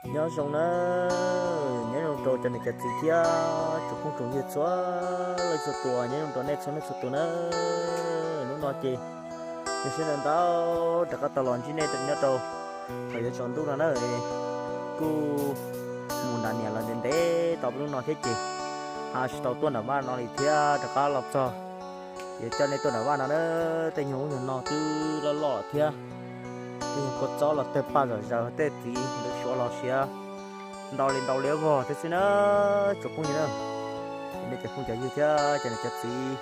Nyob zoo na, nyob zoo rau cov niam cov txiv thiab tsoom phooj tsoom ywg txhua leej txhua tus, nyob zoo rau nej txhua leej txhua tus na. Hnub no ces zoo siab ntau ntau rov qab tau los ntsib nej nyob rau thaum yuav tsaus ntuj no na. Kuj mus nram niam los ntev ntev tau lub no thiab ces ho tsis tau tuaj nram vaj no li thiab rov qab los txog. Ces coj nej tuaj nram vaj no na, tej nyuag ub nyuag no twb loj loj thiab. Tej nyuag kua txob los tawg paj zom zaws, tej txiv ntawd suav los siav ntau li ntau liab vog thiab xwb na, tsoom phooj ywg na. Ces nej cov phooj cov ywg thiab cov niam cov txiv,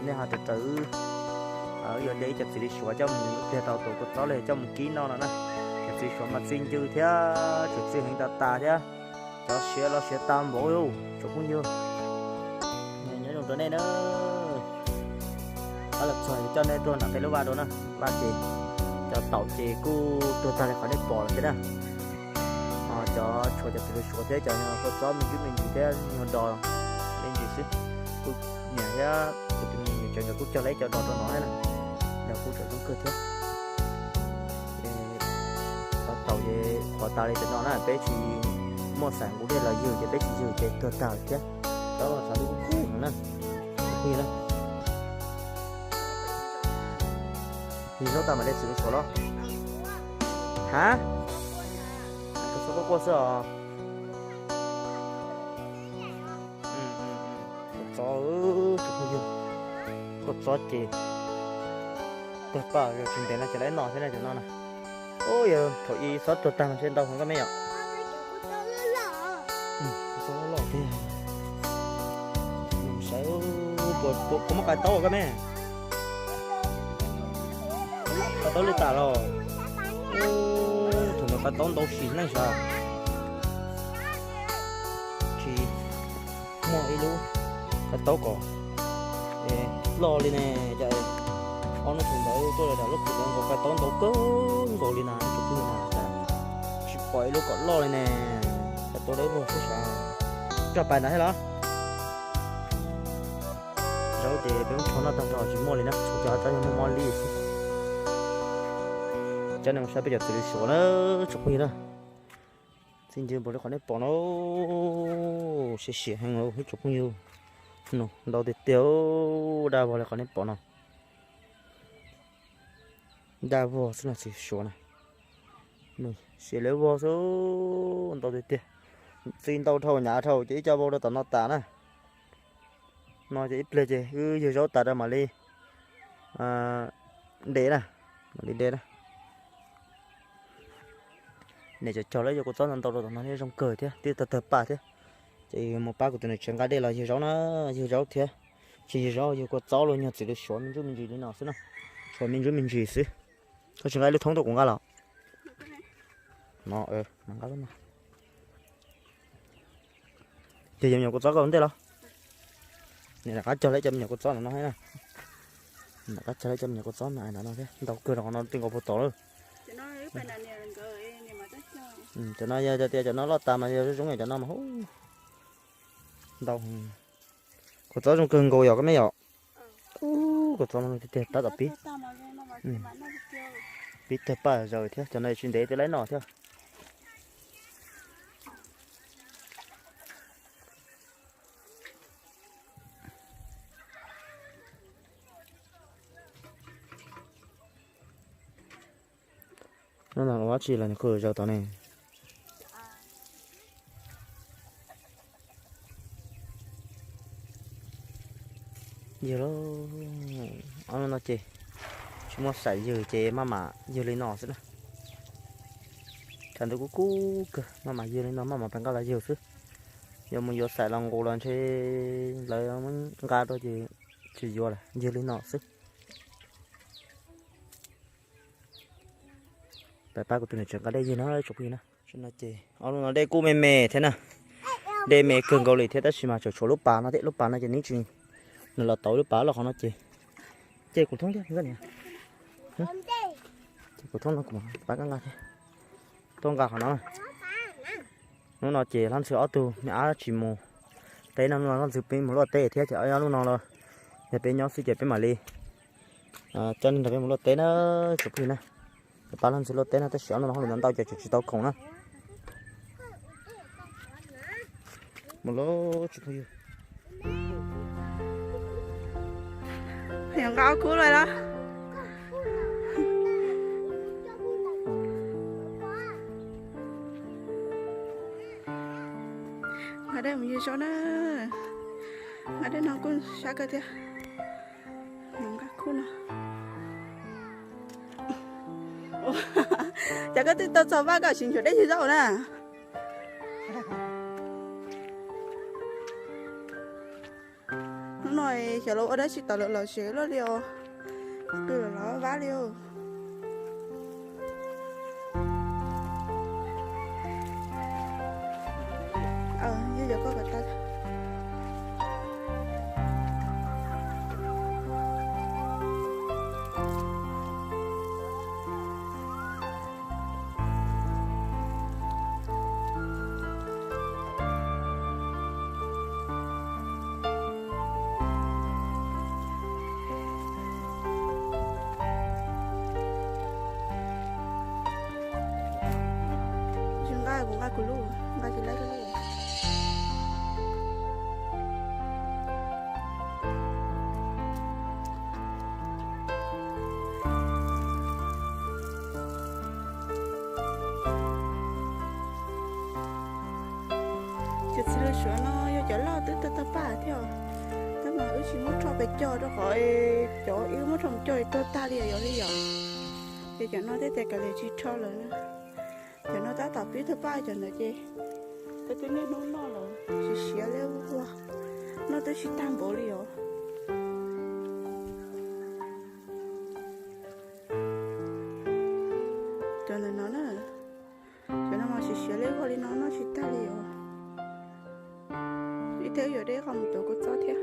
nej ho raws raws wb, wb yuav de ib co txiv li suav coj mus, ib pliag tau tus kua txob los coj mus kib noj no na. Cov txiv suav mas txi ncw thiab tsuas txi heev tas tas thiab, cov siav los siav tag npaum li tsoom phooj ywg. Nyob zoo rau nej na. Qab los txog coj nej tuaj nram tej lub vaj rau na, vaj ces cov taum ces kuj tuag tag li qhov nej pom lawm thiab na. Ho cov tshuav cov txiv li suav thiab cov kua txob me ntsis me ntsis thiab nyuag dos me ntsis xwb. Kuv niam thiab kuv tus me nyuam cov ntawd kuj cog lawv ib co dos rau no thiab na, nws kuj tseem zoo kawg thiab. Cov taum ces qhuav tas li cov no na, peb tsis muaj xaim nqus dej los ywg ces peb tsis ywg ces tuag tag lawm thiab. Cov xav li kuj kub heev na, kub heev na. Ywg zaub tas mam de txiv li suav los? Ha, kua txob quaj quaj xwb os. Kua txob, tsoom phooj ywg, kua txob ces tuag paj zog tsis ntev no ces lawv noj thiab na cov no na. Ub, yog thaum ub txhob tuag tag no seb ntau heev koj me yom. Txob loj loj tiag. Saib puas muaj qai taub koj me. Qai taub li tas los. Ub, thaum ntawd qai taub ntau sim neej sav. Tsis muaj ib lub qai taub kom loj li ne. Cas ob hnub thaum ntawd tuaj los lub kws ntawd nkaus qai taub ntau kawg nkaus li na, tsis pom ib lub kom loj li ne. Qai taub dawb vog xwb sav. Coj pais ntawd thiab los? Zaub ces peb muab tshuav noj tag nrho tsis muaj li na, tshuav cov tsob yog muaj mob li xwb. Coj nej mus saib peb cov txiv li suav na, tsoom phooj ywg na. Txi ncw npaum li qhov nej pom no, siav siav heev los tsoom phooj ywg. No ntau tiag tiag, daj vog li qhov nej pom no. Daj vog xwb no txiv suav na. Siav liab vog xwb, ntau tiag tiag. Txi ntau dhau hnyav dhau ces ib co vau rau tom no tas na. No ces ib pliag ces wb ywg zaub tas rau mam li de na, mam li de na. Niam cov cog lawv yuav kua txob ntau ntau rau tom no thiab zoo kawg thiab twb tawg tawg paj thiab. Ces mus pab kuv tus niam tsev nqa dej los ywg zaub na, ywg zaub thiab. Tsis ywg zaub, ywg kua txob los nyuag txiv lws suav me ntsuj me ntsis li no xwb na. Tshuav me ntsuj me ntsis xwb. Koj tsis nqa ib lub thoob tuaj kuv nqa los? No, nqa lub no. Ces yog me nyuam kua txob koj ua ntej los? Niam rov qab cog lawv cov me nyuam kua txob no no thiab na. Rov qab cog lawv cov me nyuam kua txob no no thiab, ntau kawg rau qhov no twb nkaus puag tod lawm. Cov no yog tias cov no loj tas mas yog zoo zoo cov no mas hu ntau. Kua txob zoo kawg nkaus yom koj me yom. Kua txob no tiag tiag tab tom pib, pib tawg paj zaws thiab, cov no tsis ntev twb lawv noj thiab. No ua dab tsi los nws khuj zaws tod ne? Ywg lawm, ob hnub no ces tsis muaj xaim ywg ces maj mam ywg li no xwb na. Tshav ntuj kub kub kawg maj mam ywg li no maj mam pab nqa los ywg xwb. Yuav mus yuav xaim los nqus los ntshe lawv muab nqa rau ces tsis yuav lawm, ywg li no xwb. Pab pab kuv tus niam tsev nqa dej ywg na tsoom phooj ywg na. Tam sim no ces ob lub no dej kuj me me thiab na. Dej me kawg nkaus li thiab tab sis mas tseem tshuav lub pas no thiab, lub pas no ces nws tsis, nws los tau lub pas loj qhov no ces. Ces kuv thoob thiab, ces kuv thoob no kuv pab koj nqa thiab. Tuaj nqa qhov no. Hnub no ces hlob ntxhw ob tug me ab tsis mus teb no, hnub no hlob ntxhw peb mus luaj teb thiab ces ob lub no los yog peb nyob xwb ces peb mam li coj nej nrog peb mus luaj teb na tsoom phooj ywg na. Pab los ntxhw luaj teb no tab sis ob no hauj lwm ntau ntau ces tseem tsis tau khoom na. Mus lauj tsoom phooj ywg. Nqa ob khub lawm los. Nqa dej mus yug zaub na. Nqa dej no kuj sab kawg thiab. Nqa khub no. Cas koj twb tau txog vaj koj tsis nchuav dej yug zaub na? Hnub no xyov lawv ua dab tsi tom lawv los tsev luaj li os. Qw los vab li os. Yog yog koj kom tau. Tsis nqa kuv nqa kuv lub, nqa tsis laib koj lub. Cov txiv lws suav no yog cov loj twb tag tag paj thiab os. Tab mas wb tsis muab rho pes cog rau qhov cov wb muab rho mus cog tuag tag li os, yog li yom. Ces cov no thiaj tias kav liam tsis rho lawm na. Cov no tab tom pib tag paj, cov ntawd ces twb niaj hnub noj lawm, siav siav li ua, noj twb tsis tag npaum li os. Cov ntawm no na, cov no mas siav siav li ua li no noj tsis tag li os. Ib thiab yuav dej qhov mus tuav kua txob thiab.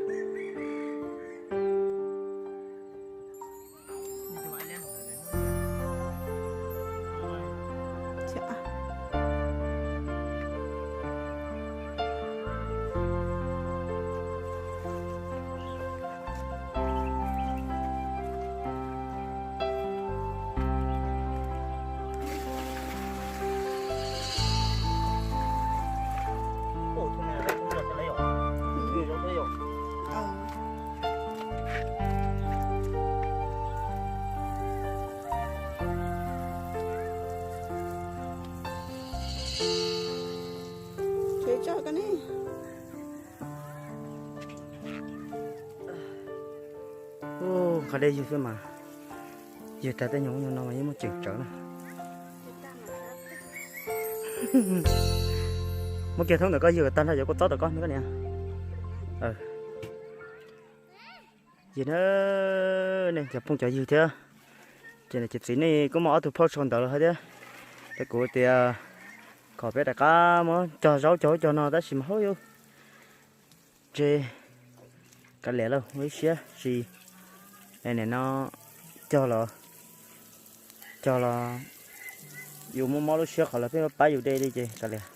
Nqa dej ywg xwb mas, ywg tag tej nyuag ub nyuag no mas yeej muaj ceem tsawv na. Muab kiag thoob ntawm koj ywg tag nrho cov kua txob tom koj ne koj niam. Ywg na, nej cov phooj cov ywg thiab, ces niam ces txiv nej kuj muaj ob tug phauj sau ntawv los hais thiab, ces kuv tias kom peb rov qab muab cog zaub cog ub cog no tab sis mas hauj yus ntshe kav liam lauj, ua ib siab tsis, nim no cog los, cog los yus muaj mob lub siab qhov los pheej pab yus de li ces kav liam.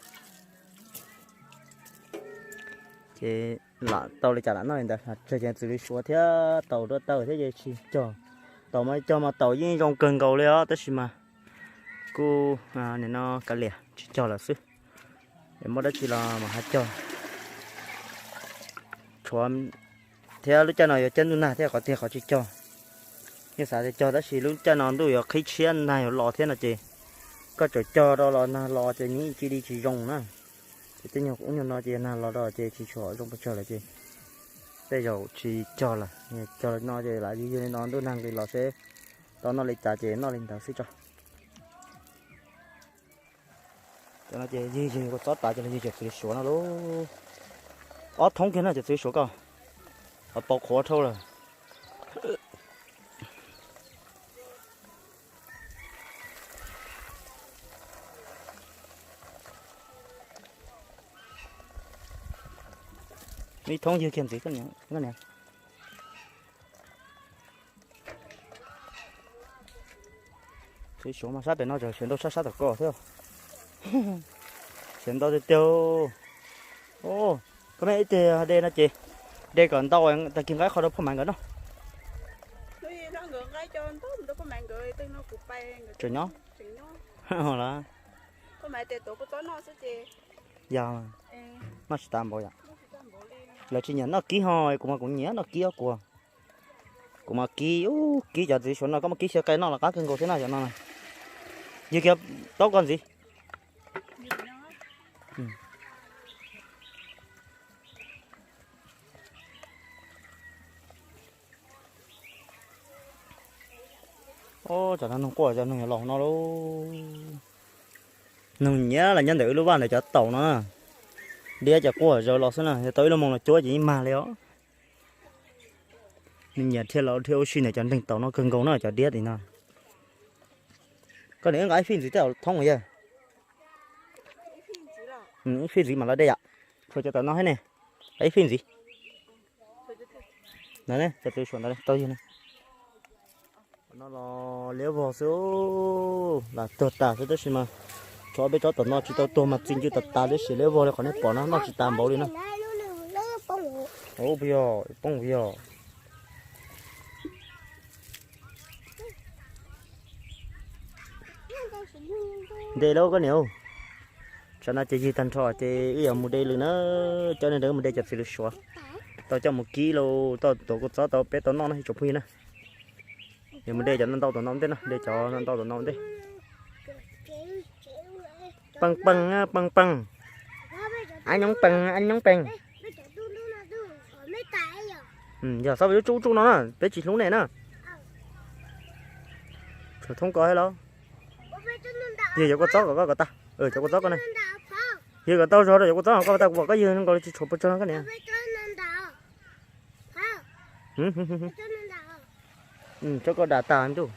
Ces lam tau li cas lam noj li ntawd, tsawg ces txiv lws suav thiab taus dua taws thiab ces tsis cog. Taus mas cog mas taus yeej zoo kawg nkaus li os tab sis mas kuj nim no kav liam tsis cog lawm xwb. Es muaj dab tsi los mam ho cog. Tshuav thiab lub caij no yuav cab ntuj nag thiab qhov tiag qhov tsis cog. Yeej xav tias cog tab sis lub caij no ntuj yuav qhib tshiab nag yuav los thiab no ces koj tseem cog rau los nag los ces nws cia li tsis zoo na. Ces tej nyuag ub nyuag no ces nag los rau ces tsis tshua zoo pes tsawg lawm ces tej zaum tsis cog lawm. Cog no ces lam ywg ywg li no ntuj nag nqis los seb tau noj li cas ces noj li ntawd xwb tso. Cov no ces ywg ywg kua txob tas ces los ywg cov txiv suav no lauj. Ob thoob kiag no cov txiv suav ko, qhov paus qhuav dhau lawm. Ib thoob ywg kiag ntxiv koj niam. Txiv suav mas sab pem no tseem siav ntau sab sab tom ko thiab. Siav ntau tiag tiag. Koj mej ib teg de no ces de kom ntau tag kis nqa ib qho rau phoj Maiv nkawd noj. Tseem nyob. Los yog noj tsis tas npaum yom. Lawv tsis nyiam noj kib ho, kuv mas kuv nyiam noj kib ob kuv. Kuv mas kib, kib cov ntxiv suav no koj muab kib xyaw qe noj los qab kawg nkaus thiab no cov no. Ywg kiag taub koj ntxiv. Cov no noog quaj, cov noog yuav los no lauj. Noog nyiam los nyob ntawm wb lub vaj ntawm cov taum no na. Diab cov quaj zaws los xwb na, yog tau ib lub moo los cuab ces yeej mag li os. Nws nyiam dhia los dhia ua si ntawm cov nreeg taum no kawg nkaus na cov diab tim no. Koj niam wb nqa ib fij ntxiv tej zaum thoob yawg. Ib fij ntxiv mam los de yom. Tshuav cov tom no thiab ne. Nqa ib fij ntxiv. Ntawd ne, cov pem suam ntawd tau yawg na. No los liab vog xwb, lam tuag tas xwb tab sis mas tshuav peb tsob tom no tsis tau tuag mas txi ncw tas tas li, siav liab vog li qhov nej pom no, noj tsis tas npaum li na. Puas yog, poob puas yog. Nte lauj koj niam. Tsam no ces ywg tag nrho ces wb yuav mus de lawm na. Coj nej nrog wb mus de cov txiv lws suav. Tau coj mus kib lauj, tau tuav kua txob tau peb tau noj no tsoom phooj ywg na. Yuav mus de cov no ntau tom no ntej na, de cov no ntau tom no ntej. Peej peej peej peej. Ab nyoob peej, ab nyoob peej. Yog xob peb lub tsuj tsuj no na, peb tsis hlub nej na. Tshuav thoob ko thiab los. Yog cov kua txob kom koj kom tag, cov kua txob ko ne. Yog kom tau zog rau cov kua txob koj tas, kuv pom koj ywg nkaus li tsis tshuav puas tsaug koj niam. Tsob koj dam tas ntuj.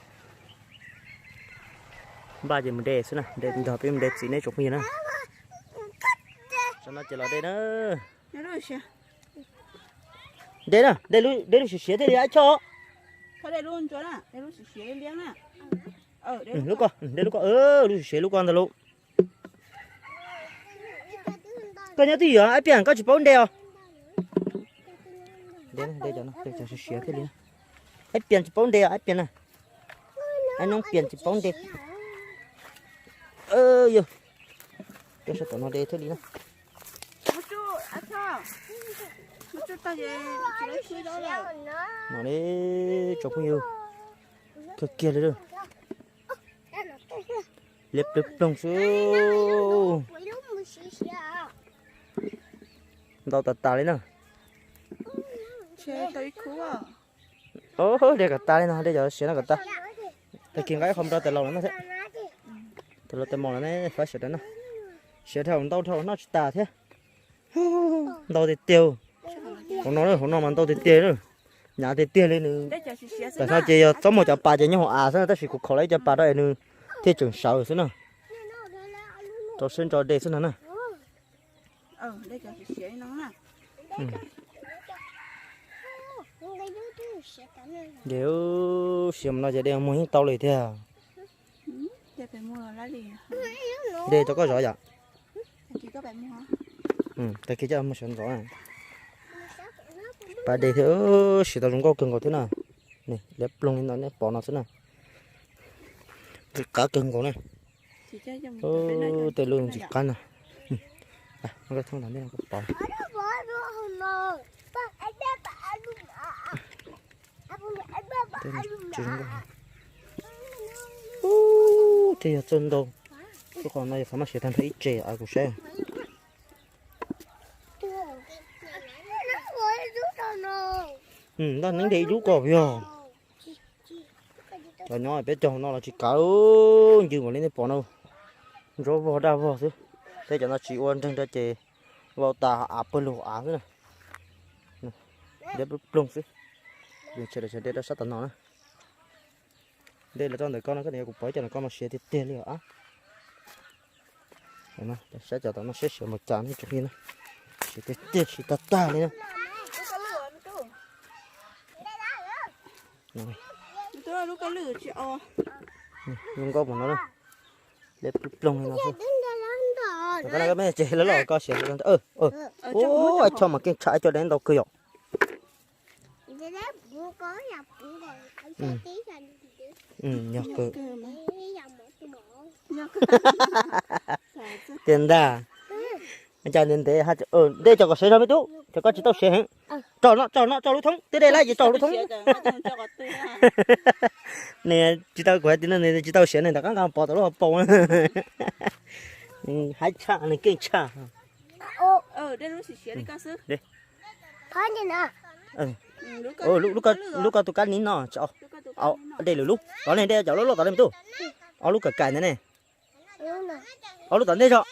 Npaj ces mus de xwb na, de nrog peb mus de txiv nej tsoom phooj ywg na. Tam no ces los de na. De na, de lub siav siav thiaj li ab choj. Lub ko, de lub ko, lub siav siav lub ko ntag lauj. Koj nyob twj ywm ab pias koj tsis paub de os. Ab pias tsis paub de os ab pias na. Ab noob pias tsis paub de. Yog, coj sab tom no de thiaj li na. No li tsoom phooj ywg, kawg kiag li. Liab ploog ploog xwb. Ntau tas tas li na. De kom tas li no, de cov siav no kom tag. Tag kis nqa ib qho rau tais laus lawv noj thiab. Tais laus tais mos lawv ne, fab siav rau noj. Siav dhau ntau dhau noj tsis tas thiab. Ntau tiag tiag. Hauv no, hauv no mas ntau tiag tiag. Hnyav tiag tiag li nws. Tam no ces yog txob muag cov pas ces nyob hauv av xwb na, tab sis kuv khaum lawm ib co pas rau es nws thiaj tseem sawv xwb na. Rau siab ntso de xwb no na. De siav mas no ces de muag yeej tau li tiag. De rau koj zov yom. Tag kis coj mus sawv ntxov. Pas de thiab, siav tau zoo nkauj kawg nkaus thiab na. Liab ploog li no nej pom no xwb na. Ntxim qab kawg nkaus na. Tej lub ntxim qab na. Tej yog txawj ntau. Lub qhov no yog qhov maj siav tag nrho ib tse kuv saib. Ntoj neeb de ib lub ko yog. Cov nyob peb caug no los tsis kav ncw npaum li nej pom no. Ntsuab vog daj vog xwb. Tej cov no tsis ua nreeg rau ces vau tas av pawg lug av xwb na. Deb ploog xwb. Sawv daws sawv de rau sab tom no na. De los rau ntawm ko no, koj niam, kuv pom ib co ntawm ko mas siav tiag tiag li os. Saib cov tom no saib siav npaum cas nej tsoom phooj ywg na. Siav tiag tiag, siav tag tag li na. Zoo nkauj mus no, deb ploog li no xwb. Koj na, koj mej ces lawv los ko siav. Ub, ib co mas keej tshaj, ib co deb ntau kawg yom. Yog kawg. Tiag ntag. Cas ntev ntev, dej cov kom siav zog me tub, cov koj tsis tau siav heev. Tso no, tso no, tso lub thoob, twb dej lawm ces tso lub thoob. Nws tsis tau, kuv hais tias nws tsis tau siav, nws rov qab nqa pov tom lub hauv paus. Haib tshaj, nws keej tshaj. Lub ko tus kab niv no, dej lwm lub, tov ne dej cov loj loj tov ne me tub. Ob lub kawm kaim ntawd ne. Ob lub tom ntej zog,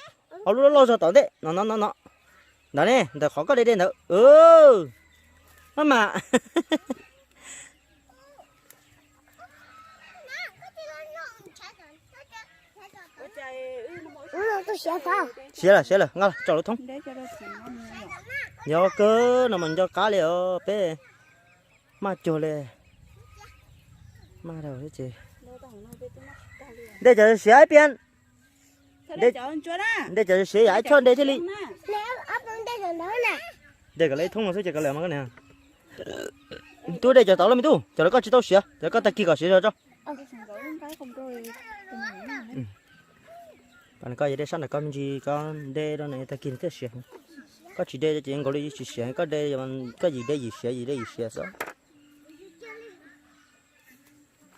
ob lub loj loj zog tom ntej no no no no. Ntawd ne, ntawm qhov koj de dej ntawd. Maj mam. Siav lawm, siav lawm, nqa tso lub thoob. Yog kawg no mas nco qab li os peb. Maj cuag li. Maj rau ces dej cov siav ib pliag. Dej cov siav yam ib choj dej thiaj li. Dej kom lawv ib thoob no xwb ces kom lawv mas koj niam. Tub dej cov tod loj me tub, cov lawv koj tsis tau siav, cov koj tag kis kom siav zog tso. Koj yog dej sab nram koj me ntsis, koj dej rau nws tag kis nws thiaj siav. Koj tsis de ces nkaus li tsis siav, koj de, koj yim de yim siav, yim de yim siav xwb.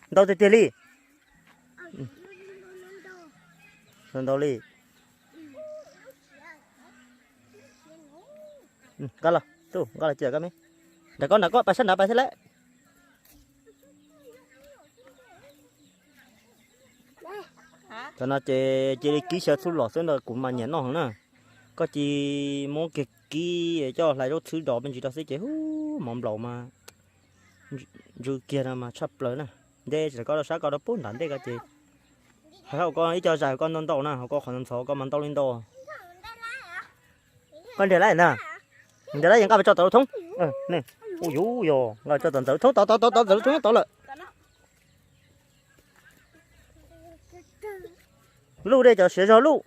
Ntau tiag tiag li. Ntau ntau li. Nqa los, nqa los cia koj me. Nram koj, nram koj, pais sab nrad pais thiab lawm. Cov no ces cia li kib xyaw txhub los xwb ntag, kuv mas nyiam noj heev na. Koj cia li muab kiag kib coj hlais zaub txhwb dos me ntsis rau xwb ces hu, mov nplaum mas ntsw kiag no mas tshaj plaws na. Ntej tsis koj rau sab ko rau pub nram ntej ko ces, hauv hauv ko ib co zais hauv ko ntau ntau na, hauv ko qhov ntxhov ko mas ntau li ntau. Koj nrhiav lawm ntag. Nrhiav lawm, nqa pes tso tom lub thoob. Ua yuv yog nqa tso tom ntawd thoob, tod tod tod tod ntawd lub thoob tod lawm. Luj dej cov siav zog luj.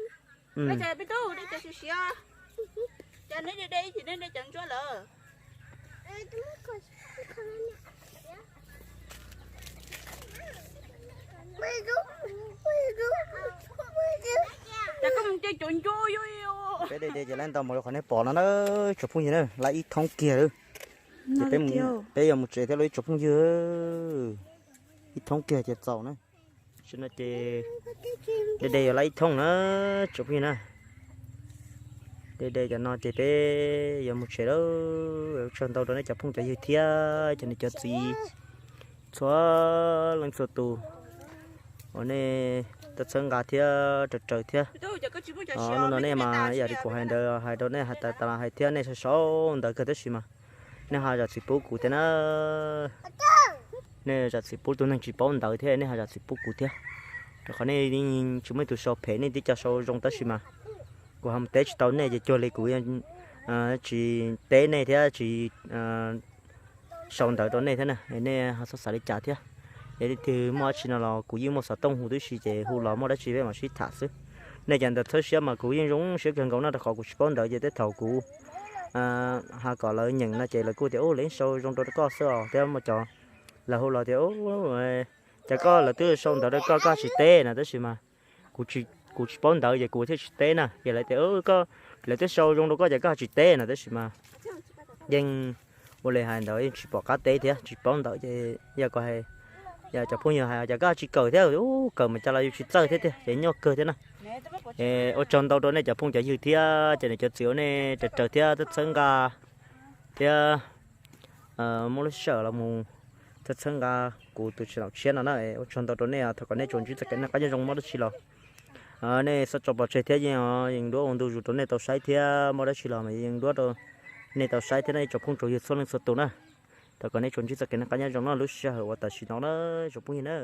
Peb de de ces lawv ntau mus li qhov nej pom no na, tsoom phooj ywg na, lawv ib thoob kiag lawm. Ces peb yuav mus tsev thiab lauj ib tsoom phooj ywg. Ib thoob kiag ces txaus na. Tam sim no ces de de yuav lawv ib thoob na, tsoom phooj ywg na. De de cov no ces peb yuav mus tsev lawm. Ua tsaug ntau rau nej cov phooj cov ywg thiab cov niam cov txiv txhua leej txhua tus uas nej tuaj txhawb nqa thiab raws raws thiab. Hnub no nej mas yam li kuv hais ntawd, hais rau nej hais tas tas los hais thiab, nej sau sau ntawv kawg tab sis mas nej ho zam txim pub kuv thiab na. Nej zam txim pub tus neeg tsis paub ntawv thiab nej ho zam txim pub kuv thiab. Rau qhov nej tsis muaj ib tug sau phem, nej tib co sau zoo tab sis mas kuv ho mus teb tsis tau nej ces cuag li kuv tsis teb nej thiab tsis sau ntawv rau nej thiab na, nej ho txhob xav li cas thiab. Yog leej twg muaj dab tsi no los kuv yeej muaj xov tooj hu tib si ces hu los muaj dab tsi peb mam sib tham xwb. Nej cov ntawd txhawb siab mas kuv yeej zoo siab kawg nkaus no, rau qhov kuv tsis paub ntawv ces tej thaum kuv ho kom lawv nyeem no ces lawv kuj tias ub, lawv sau zoo rau koj xwb os thiab muaj cov, lawv hu los tias ub, cas koj, lawv twb sau ntawv rau koj koj tsis teb no tab sis mas kuv tsis paub ntawv ces kuv thiaj tsis teb na. Ces lawv tias koj, lawv twb sau zoo rau koj ces koj tsis teb no tab sis mas yeej ua li hais ntawd yeej tsis pom qab teb thiab tsis paub ntawv ces yog ko, yog cov phooj ywg hais cas koj tsis kawm thiab, ub, kawm mas cas los yus tsis txawj thiab tiag ces nyuaj kawg thiab na. Ua tsaug ntau rau nej cov phooj cov ywg thiab cov niam cov txiv uas nej raws raws thiab txhawb nqa thiab muab lub sij hawm los mus txhawb nqa kuv tus channel tshiab no na. Ua tsaug ntau rau nej, thov kom nej tsuas ntsib txoj kev noj qab nyob zoo, muaj dab tsi los nej txhob tso pov tseg thiab, yeej duab ua ntu zus rau nej tau saib thiab muaj dab tsi los mas yeej duab rau nej tau saib thiab nej tsoom phooj tsoom ywg txhua leej txhua tus na. Thov kom nej tsuas ntsib txoj kev noj qab nyob zoo no lub sij hawm uas tam sim no na, tsoom phooj ywg na.